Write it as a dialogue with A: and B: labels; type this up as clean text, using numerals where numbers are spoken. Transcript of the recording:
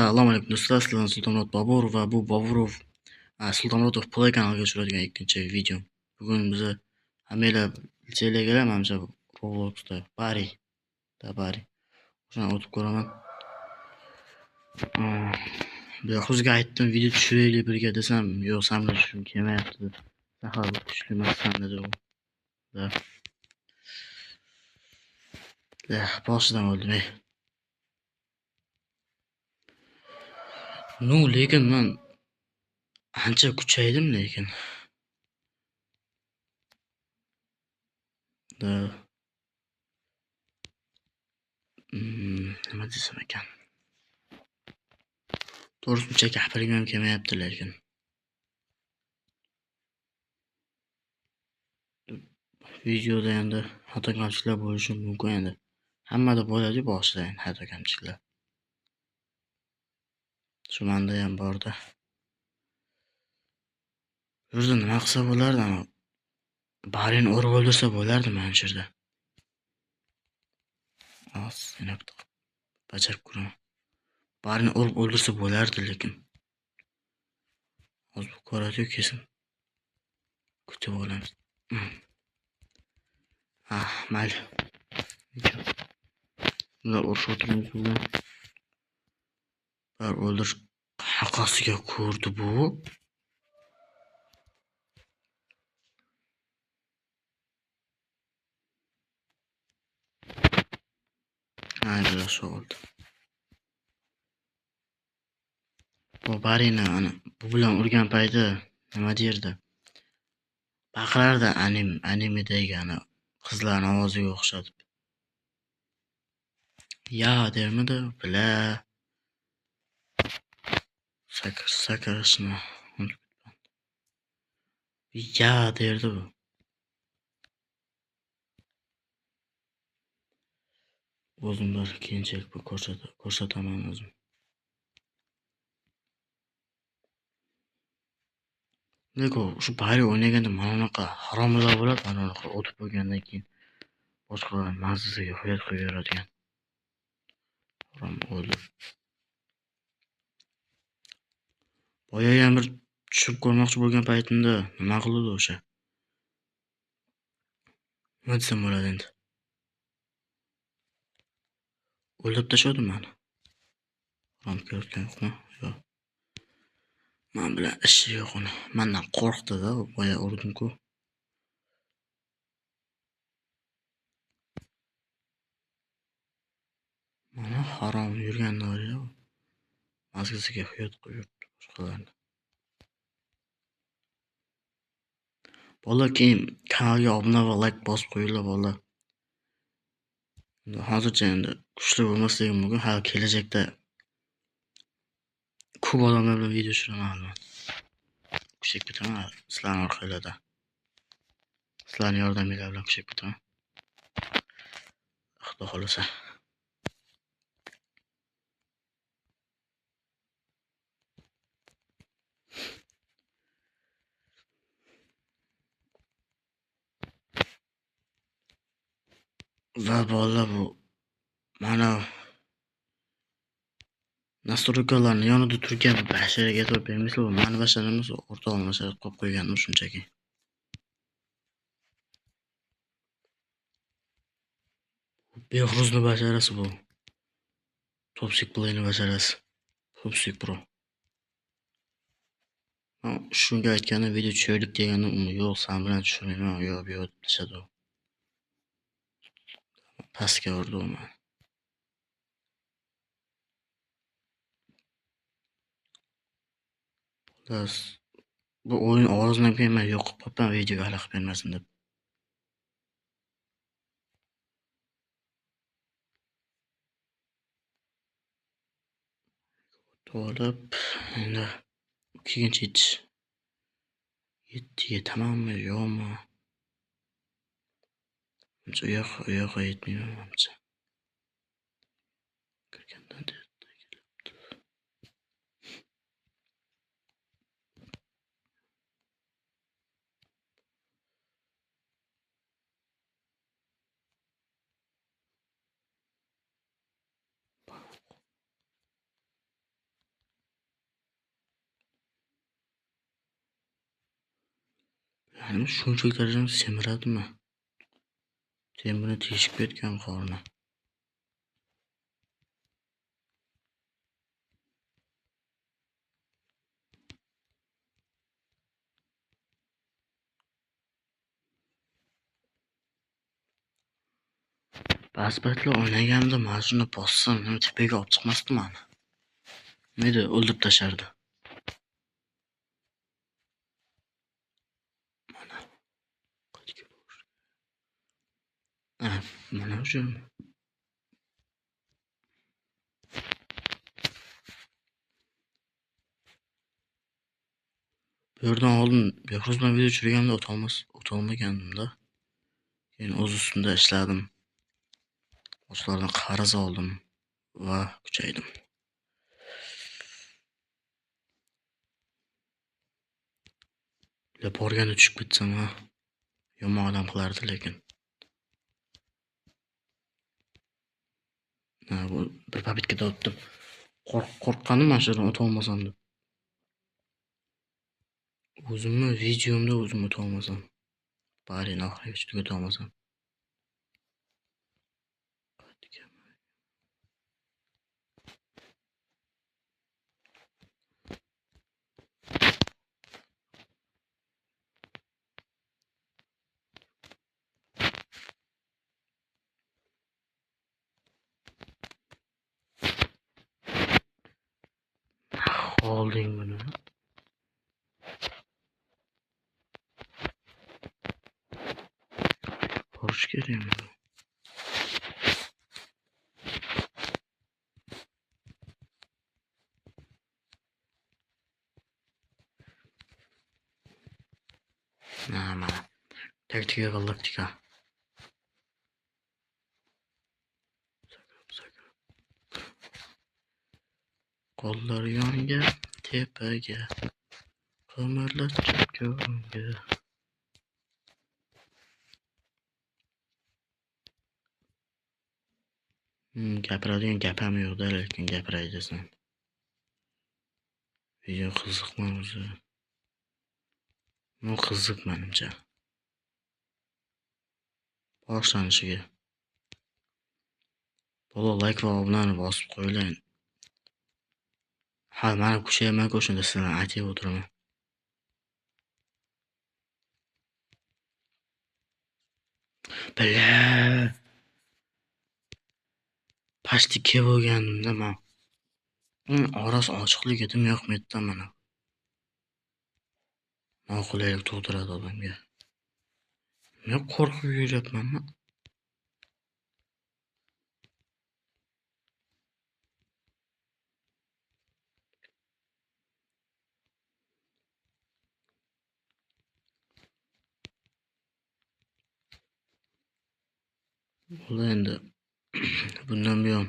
A: Assalomu alaykum do'stlar, sizlar Sultonmurod Bobur va bu Boburov Sultonmurodov Play kanaliga tushiradigan ikkinchi video. Bugun bizni hammanglar bilsanglar kerak, manimcha Robloxda Bari da Bari. O'shani o'tib ko'raman. Behruzga aytdim, video tushiraylik birga desam, yo'q, sen bilan tushgim kelmayapti dedi. Sen hali kuchli emassan dedi u. Da. Boshidan o'ldim, ey. Ну, lekin men ancha kuchaydim lekin. Da. Nima desam ekan? To'g'risi uncha gapirgim ham kelmayapti lekin. Videoda endi xato kamchiliklar bo'lishi mumkin endi. Hammada bo'ladi boshida endi xato kamchiliklar. Shu menda ham borda. Bu yerda nima qilsa bo'lardi? Barini urib o'ldirsa bo'lardi mana shu yerda. Ozgina bitta bajarib ko'raman. Barini urib o'ldirsa bo'lardi lekin. Hozir bu ko'radi-yu kesin. Kutib olamiz. Mayli. Bunlar urushib o'tirmaymiz bilan. Bar o'ldirish qanaqasiga ko'rdi bu? Yaxshi oldi. Bu Barini ana bu bilan urgan payti nima derdi? Baqirardi animedagi ana qizlarning ovoziga o'xshatib. Ya dermidi? Bila. Sakrashni unutib ketibman. Ya derdi bu. O'zim bir keyinchalik bir ko'rsataman o'zim. Lekin shu Bari o'ynaganda mana bunaqa haromlar bo'ladi, mana bunaqa o'tib bo'lgandan keyin boshqalar mazasiga huyat qo'yaveradigan. Harom o'ldi. Boya ham bir tushib ko'rmoqchi bo'lgan paytimda nima qildi o'sha? Nima desam bo'ladi endi? O'ldirib tashladi meni. Harom ko'rgan yo'qmi? Yo'q. Men bilan ishi yo'q uni. Mendan qo'rqdi-da, boya urdim-ku. Mana harom yurganlar ya. Mazasiga huyat qo'yib yuribdi boshqalarni. Bolalar keyin kanalga obuna va like bosib qo'yinglar bolalar. Hozircha endi kuchli bo'lmasligi mumkin, hali kelajakda ko'p odamlar bilan video tushiraman hali. Kuchayib ketaman sizlarning orqanglarda. Sizlarning yordaminglar bilan kuchayib ketaman. Xudo xolasa. Va bolalar bu mana nastroykalarni yonida turgan basharaga e'tibor bermaysizlar, bu mani basharam emas, o'rtog'im bashara qo'yib qo'ygandim shunchaki. Behruzni basharasi bu. Topsik Play'ni basharasi. Topsik Pro. Shunga aytganim video tushiraylik deganim, uni yo'q, sen bilan tushirmayman, yo'q, bu yo'q deb tashladi u. Pastga urdi u meni. Xullas, bu o'yin ovozidan keyin men yo'q qilib qo'yibman, videoga xalaqit bermasin deb. Olib, endi keyinchi yetish. Yetamanmi, yo'qmi? Uncha u yoqqa yetmayman manimcha. Kirgandan kelyapti. Ya'ni shunchalik darajada semiradimi? Temirni teshib ketgan qorni. Ba'zi paytlar o'ynaganimda mana shuni bossam, nima tepaga olib chiqmasdi mani. Nima edi, o'ldirib tashardi. Mana. Qayerga borish? Ha, mana shu. Bu yerdan oldin Behruz bilan video tushirganimda o'tolmagandim-da. Keyin o'z ustimda ishladim. Boshqalardan qarz oldim va kuchaydim. Ular borganda tushib ketsam, ha, yomon odam qilardi lekin. Ha, bu bir papitkada o'tdim. Qo'rqqanim mana shu yerdan o'ta olmasam deb. O'zimni videomda o'zim o'ta olmasam. Barini oxirigacha tugata olmasam. Olding buni. Borish kerakmi? Ha, mana. Taktika galaktika. Sakrab, sakrab. Qo'llar yonga, tepaga. Qimirlatib ko'nga. Gapiradigan gap ham yo'q-da, lekin gapiray desam. Video qiziqmi o'zi? Bu qiziq menimcha. Boshlanishiga. Bola like va obunani bosib qo'yinglar. Ha, mana kuchayapman-ku, o'shanda sizlarni aytib o'tiraman. Bala. Pastga kelib bo'lganimda men orasi ochiqlik edimi yo'qmi edi mana. Noqulaylik tug'diradi odamga. Men qo'rqib yuryapman-mi? Bola endi bundan buyon